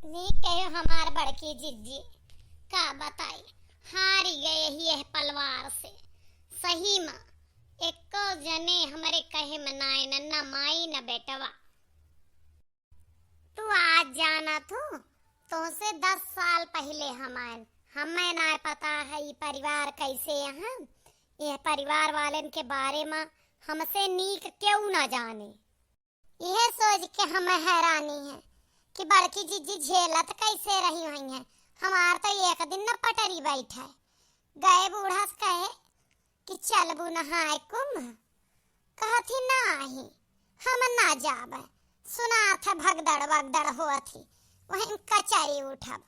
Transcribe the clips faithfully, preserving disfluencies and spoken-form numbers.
नीक कहे हमार बड़की जिज्जी, का बताई, हारि गए ही यह पलवार से। सही मा, एको जने हमरे कहे मा नाय न, न माई न बेटवा। तू आज जानत हू, तोहसे दस साल पहिले हम आएन। हमें नाय पता है ई परिवार कैसे हैं। यह परिवार वालेन के बारे मा हमसे नीक केहू न जाने। यह सोच के हमें हैरानी है कि बड़की जिज्जी झेलत कैसे रही हुई हैं। हमार तो एक दिन न पटरी बैठे। गए बूढ़ा से कहे कि चलबू नहाए कुंभ? कहत ही नाही, हम ना जाबे। सुनात है भगदड़ वगदड़ होत ही, वहीं कचरी उठब।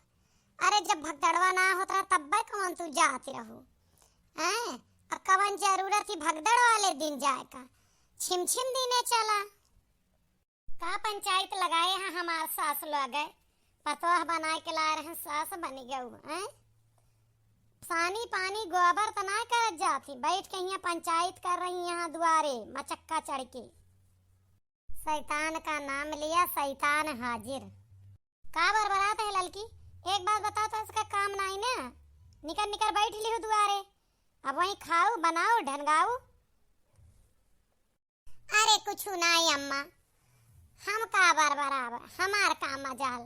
अरे जब भगदड़वा ना होत रहा तब्बे कौन तू जात रहू? हैं? अब कवन जरूरत ही भगदड़ वाले दिन जाए का? छिम छिम दिने चला। का पंचायत लगाए हैं हमार सास लोग, पतोह बनाए के लाए रहे, सास बन गऊ, हैं? सानी पानी गोबर त ना करत जात ही, बैठ के हियां पंचायत कर रही यहाँ दुआरे मचक्का चढ़ के। शैतान का नाम लिया, शैतान हाजिर। का बरबरात है ललकी? एक बात बताओ तो, इसका काम नाई ना, निकर निकर बैठ लिहू दुआरे, अब वहीं खाऊ बनाऊ ढनगाऊ। अरे कुछु नाई अम्मा, हम का बरबराब, हमार का मजाल।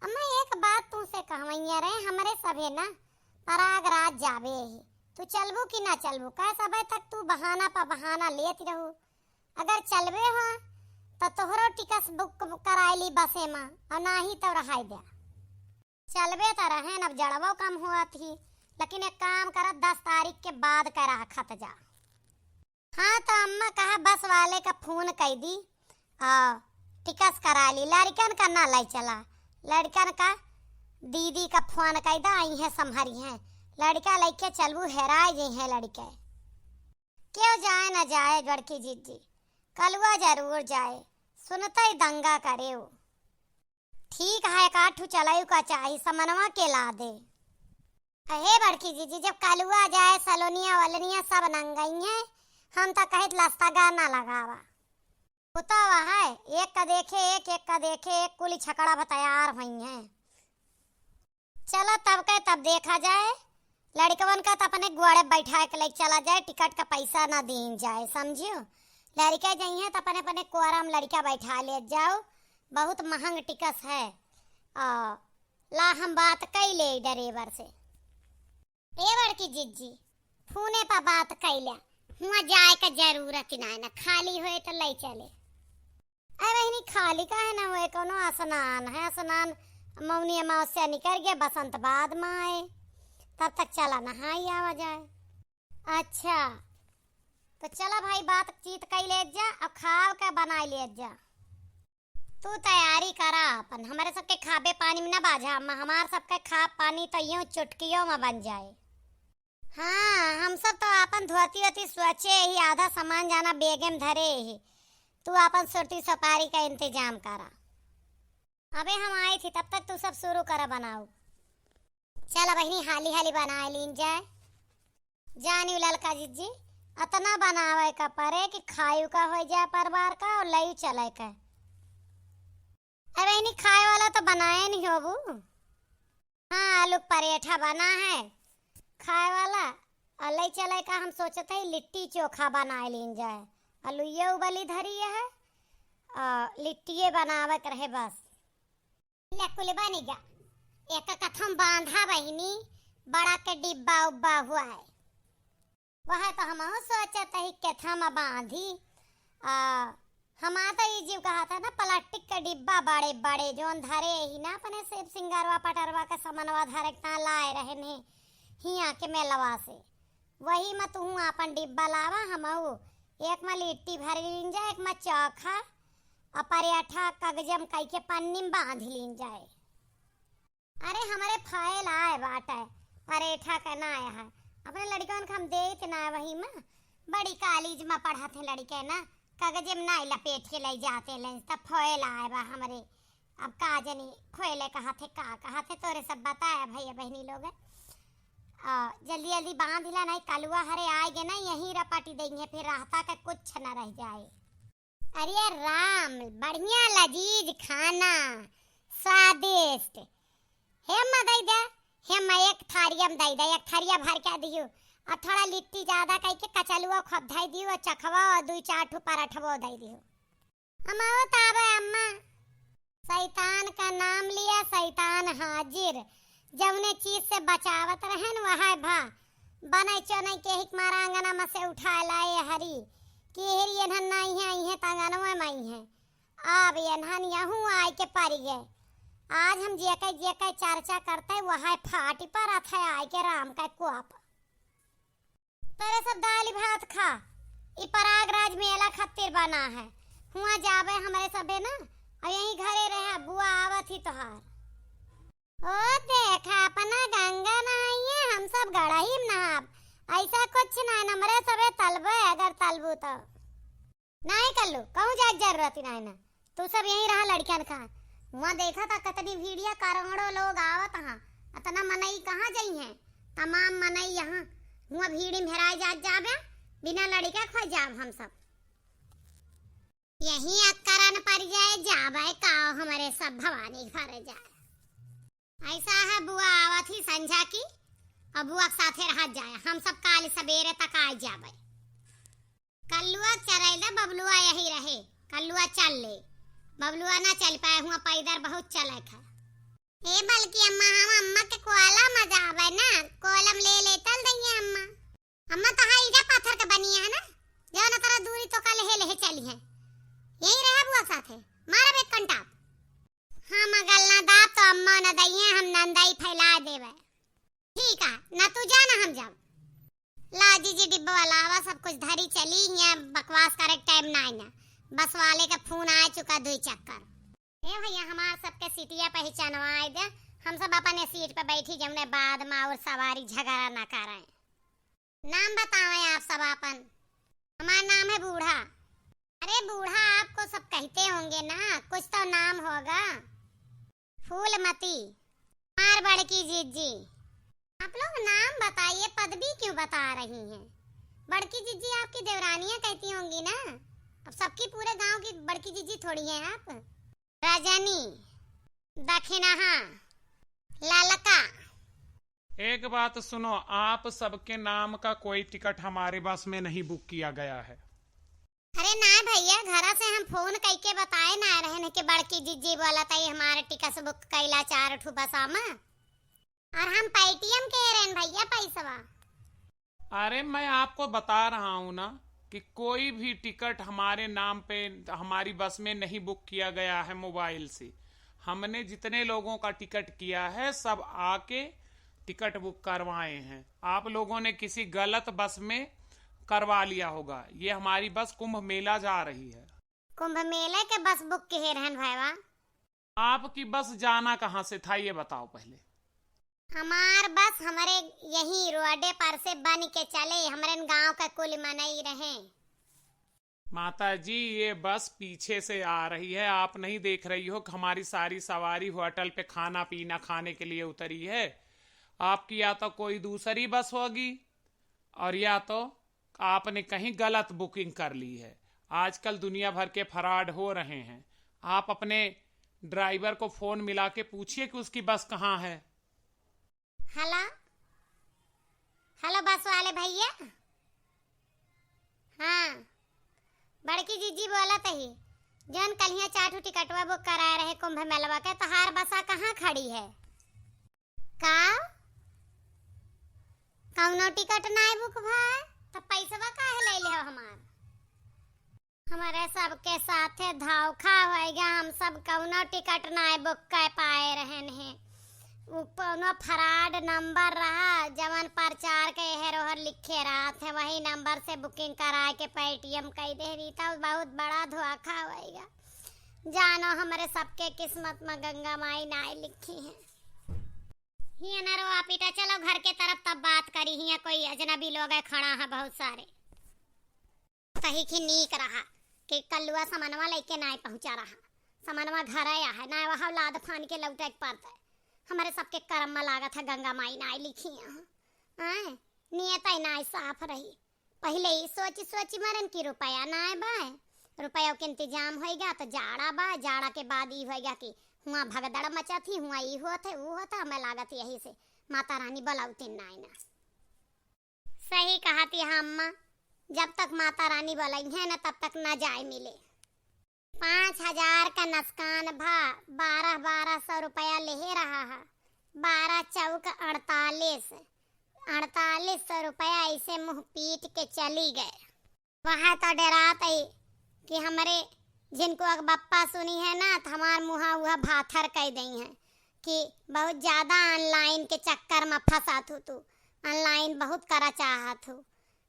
अम्मा एक बात तुमसे कहवैया रहे, हमरे सभे ना प्रयागराज जाबे ही, तू चलबू कि ना चलबू? कह सबे तक तू बहाना पर बहाना लेत रहू। अगर चलबे हो तो तोहरो टिकस बुक कराए ली बसे मा, और नाही तो रहाई द्या। चलबे त रहेन, अब जड़वो कम होत ही, लेकिन एक काम करत, दस तारीख के बाद का राखत जा। हाँ, तो अम्मा कहा बस वाले का फोन कई दी, आ, टिकस करा ली, लड़कन का ना लाई चला। लड़कन का दीदी का फोन कई दा, आई हैं संभरी हैं, लड़का लइके चलबू, हेराए जई हैं लड़के। क्यों जाए ना जाए बड़की जिज्जी, कलुआ जरूर जाए, सुनते ही दंगा करे वो। ठीक है, एक आठ ठू चलऊ का चाही, समनवा के ला दे। अहे बड़की जिज्जी, जब कलुआ जाए, सलोनिया वलनिया सब नंगई हैं, हम तो कहित लस्ता गाना लगावा। होता हुआ है, एक का देखे एक, एक का देखे एक, कुली छकड़ा भ तैयार हुई हैं। चला तब के तब देखा जाए, लड़कवन का त अपने गुआड़े बैठा के लेके चला जाए, टिकट का पैसा ना दीन जाए, समझियो। लड़के जइहें त अपने अपने कोरम लड़का बैठा ले जाओ, बहुत महंग टिकस है। आ, ला हम बात कई ले ड्राइवर से। ए बड़की जिज्जी, फोने पर बात कई ले, हुआ जाए का जरूरत ही ना है, ना खाली होए तो ले चले। अरे बहिनी, खाली काहे ना होए, कोनो स्नान है, स्नान मौनी अमावस्या निकल गया, बसंत बाद में आए, तब तक चला नहाई आवा जाए। अच्छा, तो चला भाई, बातचीत कई ले जा और खाव के बनाई ले जा। तू तैयारी करा अपन, हमारे सबके खाबे पानी में ना बाझा, हम, हमार सबके खाब पानी तो यूं चुटकियों में बन जाए। हाँ, हम सब तो आपन धोती वोती सोचे ही, आधा सामान जाना बेगे में धरे ही। तू आपन सुरती सुपारी का इंतजाम करा। अबे हम आई थी, तब तक तू सब शुरू करा बनाऊ। चल बहिनी, हाली हाली बनाए लीन जाए। जानी ललका जिज्जी, अतना बनावे का परे कि खायु का हो जाए परिवार का और लयु चले का। अरे बहिनी, खाए वाला तो बनाए नहीं होबू। हाँ, आलू परेठा बना है खाए वाला, और ले चले का हम सोचत है लिट्टी चोखा बनाए लीन जाए। आलू ये उबली धरी है, और लिट्टिए बनावे के रहे बस। ले कुल बनी जा, एक कथम बांधा बहिनी, बड़ा के डिब्बा उब्बा हुआ है। वह तो हमहू सोचत ही केथा में बांधी। आ, हमार तो ई जीव कहा था ना, प्लास्टिक के डिब्बा बड़े बड़े जौन धरे ही ना, अपने सेब सिंगारवा पटरवा के समनवा धरे के ता लाए रहे ने हियाँ के मेलवा से। वही में तुहू आपन डिब्बा लावा, हमहू एक में लिट्टी भर लीन जाए, एक में चोखा, आ परेठा कागजे में कई के पन्नी में बांध लीन जाए। अरे हमरे फैल आए बाटे, परेठा के ना आए है। अपने लड़कन के हम देत ना वही में, बड़ी कॉलेज में पढ़त हैं लड़के ना, कागजे में ना लपेट के ले जाते लें, तब फैल आए बा हमरे। अब का जनी फैले कहत है, का कहत है, तोरे सब बताए भैया बहनी लोग। आ, जल्दी जल्दी बांध ला, नहीं कलुआ हरे आएगे ना, यहीं रपटी देंगे, फिर रास्ता का कुछ न रह जाए। अरे राम, बढ़िया लजीज खाना, स्वादिष्ट। हम दइ दे, एक थरिया भर के दियो। और थोड़ा लिट्टी ज्यादा कइ के कचलुआ खूब धइ दियो, और चखवा और दुइ चार ठो पराठवा दइ दियो। हम आवत आवे अम्मा। शैतान का नाम लिया, शैतान हाजिर। जौने चीज से बचावत रहेन, वह भा। बनई चोनई के हिक मारा अंगना में से उठा लाए हरी। कि हरी एन्हन नाई है, आई है त अंगनवा में आई है। अब एन्हन यहूँ आए के परि गए। आज हम जेके जेके चर्चा करते, वह फाटी परत है आए के राम का कोप। तोरे सब दाल भात खा, ई प्रयागराज मेला खातिर बना है। हुआं जाबे हमरे सबे ना, और यहीं घरे रहे, बुआ आवत ही तोहार। ओ देखा, अपना गंगा नहाइए, हम सब गड़ही में नहाब। ऐसा कुछ ना, हमरे सबे तलबे अगर तलबू तो। नाहीं कल्लू, कहूँ जाए के जरूरत ही नाहीं ना। तू सब यहीं रहा लड़कियन का। हुआं देखा था कितनी भीड़िया, करोड़ों लोग आवत हाँ। अतना मनई कहाँ जइहैं? तमाम मनई यहाँ हुआं भीड़ी में हेराए जात जाबे, बिना लड़िका खोए जाब हम सब। यहीं अक्करन परि जाए, जाबे का हमरे सब भवानी घर जाए। ऐसा है, बुआ आवत ही संझा की, और बुआ के साथे रहत जाए, हम सब काल सबेरे तक आ जाबे। कल्लुआ चरैला बबलुआ यही रहे, कल्लुआ चल ले, बबलुआ ना चल पाए, हुआं पैदल बहुत चलक है। ए बल्कि अम्मा, हम अम्मा के कोला में जाबे ना, कोलम ले ले चल दइए अम्मा। अम्मा तो हाई जा पत्थर के बनी है ना, जौन तरा दूरी तो कल हे ले चली है, यही रहे बुआ साथे, मारब एक कंटाप। हम अगल ना दाब तो अम्मा न दइए, हम नंदाई फैला देबे। ठीक है, ना तू जा ना हम जाब। ला जीजी डिब्बा वाला आवा, सब कुछ धरी चली, यहाँ बकवास करे के टाइम ना है ना। बस वाले का फोन आ चुका दुई चक्कर। ए भैया, हमार सबके सीटिया पहचानवाए दे, हम सब अपने सीट पे बैठी, जमने बाद में और सवारी झगड़ा ना करें। नाम बतावें आप सब आपन। हमार नाम है बूढ़ा। अरे बूढ़ा, आपको सब कहते होंगे ना, कुछ तो नाम होगा। फूलमती। हमार बड़की जीजी। आप लोग नाम बताइए, पदवी क्यों बता रही हैं? बड़की जीजी आपकी देवरानियां कहती होंगी ना, अब सबकी पूरे गांव की बड़की जीजी थोड़ी हैं आप। रजनी, दखिनहा, ललका। एक बात सुनो, आप सबके नाम का कोई टिकट हमारे बस में नहीं बुक किया गया है। अरे नाय भैया, घरा से हम फोन कइके बताए ना रहन कि बड़की जीजी बोलत ही हमारे टिकट बुक कइला चार ठो बसा में। और हम Paytm के रहन भैया पैसवा। अरे मैं आपको बता रहा हूँ ना कि कोई भी टिकट हमारे नाम पे, हमारी बस में नहीं बुक किया गया है मोबाइल से। हमने जितने लोगों का टिकट किया है, सब आके टिकट बुक करवाए हैं। आप लोगों ने किसी गलत बस में करवा लिया होगा। ये हमारी बस कुंभ मेला जा रही है। कुंभ मेले के बस बुक किहे रहन भैया? आपकी बस जाना कहाँ से था, ये बताओ पहले। हमार बस हमरे यही रोडे पर से बन के चले, हमरे गांव का कुल मनई रहे। माता जी, ये बस पीछे से आ रही है, आप नहीं देख रही हो कि हमारी सारी सवारी होटल पे खाना पीना खाने के लिए उतरी है। आपकी या तो कोई दूसरी बस होगी और या तो आपने कहीं गलत बुकिंग कर ली है। आजकल दुनिया भर के फ्रॉड हो रहे हैं। आप अपने ड्राइवर को फोन मिला के पूछिए कि उसकी बस कहाँ है। हेलो, हेलो बस वाले भैया। हाँ, बड़की जीजी बोलत ही, जौन कल्हिया चार ठो टिकटवा बुक कराए रहे कुंभ मेलवा के, तोहार बसा कहाँ खड़ी है? का? कौनो टिकट नाय बुक भा? त पैसवा काहे ले ले हो हमार? हमरे सबके साथे धोखा होइगा, हम सब कौनो टिकट नाय बुक कर पाए रहन हैं। उ कौनो फ्रॉड नंबर रहा, जवन प्रचार के एहर ओहर लिखे रहत है, वही नंबर से बुकिंग कराए के Paytm कई दे रही, तब बहुत बड़ा धोखा होइगा। जानो हमरे सबके किस्मत में गंगा माई नाय लिखी है। हियां ना रोआ पीटा, चलो घर के तरफ तब बात करी। हियां कोई अजनबी लोग है खड़ा है बहुत सारे। तही की नीक रहा कि कल्लुआ समनवा लेके नाय पहुंचा रहा। समनवा घर आया है, नाय वह लाद फान के लौटे के पड़ता है। हमरे सबके करम में लागत है गंगा माई नाय लिखी है। आय, नियत ही नाय साफ रही। पहिले ही सोची सोची मरन कि रुपया नाय बाय, रुपया के इंतजाम होइगा तो जाड़ा बा, जाड़ा के बाद ई होइगा कि हुआं भगदड़ मचत ही, हुआं ई होत है, ऊ होत है, हमें लागत यही से माता रानी बोलावतिन नाई ना। सही कहती है अम्मा, जब तक माता रानी बोलइहैं ना, तब तक ना जाए मिले। पाँच हजार का नुकसान भा, बारह बारह सौ रुपया लेहे रहा है, बारह चौक अड़तालीस, अड़तालीस सौ रुपया ऐसे मुँह पीट के चली गए। वह तो डेरात है कि हमरे जिनको अगबप्पा सुनिहैं ना, तो हमार मुँहा उहा भाथर कइ दइहैं कि बहुत ज्यादा online के चक्कर में फँसा थू तू, online बहुत करा चाहत हू।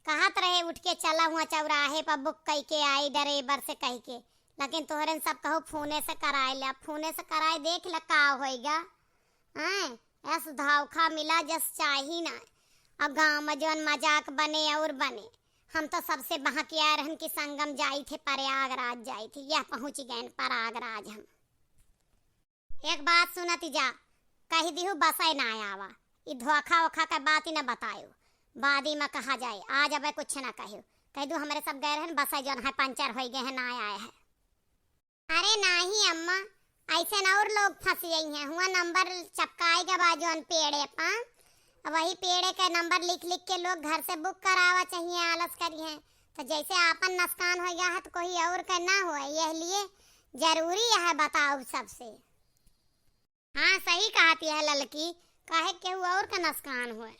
कहत रहे उठ के चला हुआ चौराहे पर book कइ के आई driver से कहि के, लेकिन तोहरन सब कहू फोने से कराए ला, फोने से कराए देख ला का होइगा। हैं, ऐस धोखा मिला जस चाही ना। अब गाँव में जौन मजाक बने और बने, हम तो सबसे बहकिया रहन कि संगम जाई थे, प्रयागराज जाई थे, यह पहुँच गए प्रयागराज हम। एक बात सुनती जा, कहि दिहू बसै ना आवा, ई धोखा ओखा के बात ही ना बतायो, बादी में कहा जाए, आज अब कुछ ना कहियो, कहि दू हमरे सब गए रहन बसै जौन है पंचर होइ गए हैं, ना आए हैं। अरे नाही अम्मा, ऐसे न और लोग फँस गई हैं। हुआ नंबर चपकाए के बा जौन पेड़े पा, वही पेड़े के नंबर लिख लिख के लोग घर से book करावा चाहिए, आलस करी हैं। तो जैसे आपन नुकसान हो गया है तो कोई और का ना होए, यह लिए जरूरी है बताओ सबसे। हाँ सही कहती है ललकी, काहे केहू और का नुकसान होए।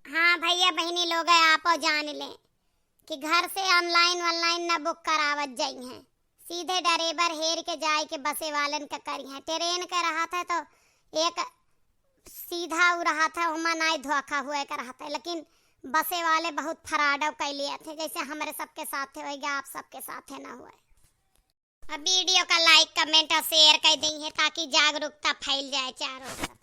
हाँ भैया बहिनी लोग आपो जान लें कि घर से online वनलाइन न book करावत जइहैं, सीधे ड्राइवर हेर के जाए के बसे वालन के करिहैं। ट्रेन के रहत है तो एक सीधा उ रहत है, ओमा नाई धोखा हुए के रहत है, लेकिन बसे वाले बहुत फ्रॉडो कइ लेत हैं, जैसे हमरे सबके साथे होइगा, आप सबके साथे ना हुए। अब video का like, comment और share कइ दइहैं ताकि जागरूकता फैल जाए चारों तरफ।